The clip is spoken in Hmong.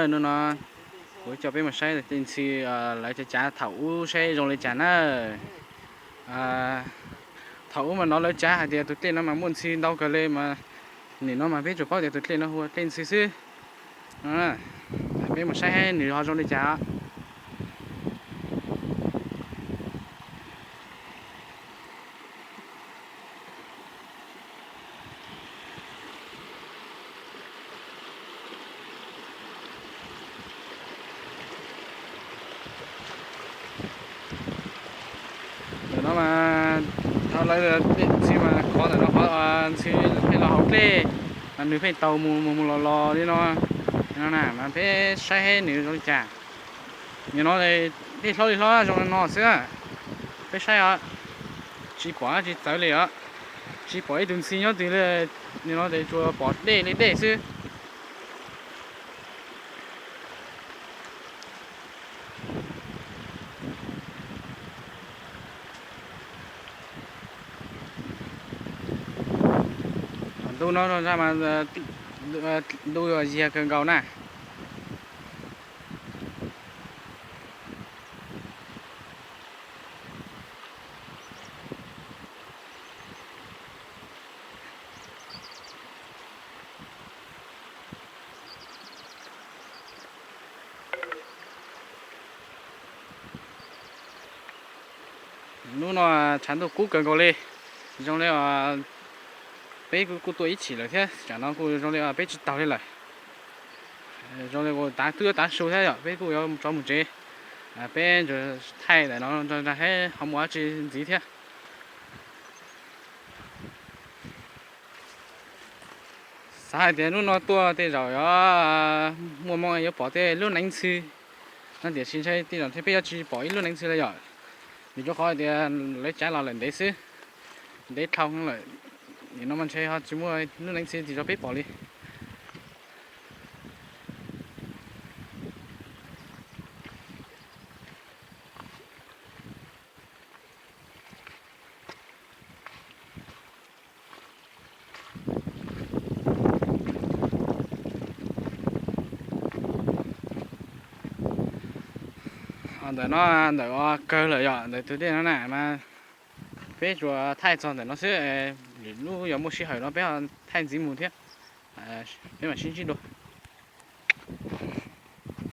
Hnub no kuv coj peb mus saib tej ntxhw lawv cav cav thaum ub saib zoo li cas na. Thaum ub mas no lawv cav hais tias tus dlej no mas muaj ntxhw ntau kawg li mas nim no mas peb tsuas paub tias tus dlej no hu ua dlej ntxhw xwb. Peb mus saib nws ho zoo li cas. Ntawm no mas thaum lawv ntxhw mas qhov ntawm no qhov ntxhw pheej los hauv dlej, mas nws pheej taus mus mus mus los los li no. No na mas peb saib nws zoo li cas. Nim no dej hlob li hlob zoo li no xwb, peb saib os, tsis pom tsis txawv li os, tsis pom ib tug ntxhw nyob twg li. Nim no ces tsuas pom dej li dej xwb. Ntu no mas ntu yuav yiag kawg nkaus na. Hnub no tshav ntuj kub kawg nkaus li, zoo li peb kuj tuaj ib chim lawm thiab, tsam no kuj zoo li peb tsis taug li lawm. Zoo li kuj tav twb tav su thiab yom, peb kuj yuav rov mus tsev. Peb thaij ntawm no nrog nrog saib ho muaj dab tsi ntxiv thiab. Xav hais tias hnub no tuaj tej zaum yuav muaj hmoo yuav pom tej lub neev ntxhw no, tiam sis ntshai tej zaum peb yuav tsis pom ib lub neev ntxhw li yom, vim rau qhov tias lawv cav los lawm ntev xwb, ntev dhau lawm. Nim no mas ntshai ho tsis muaj lub neev ntxhw tim rau peb pom li. Ntawm no ntawm kawg lawm yom, ntawm tus dej no na mas peb tsuas thaij txog ntawm no xwb, lwm lub yog muaj sij hawm no peb thaij ntxiv mus thiab. Peb mam sib ntsib dua.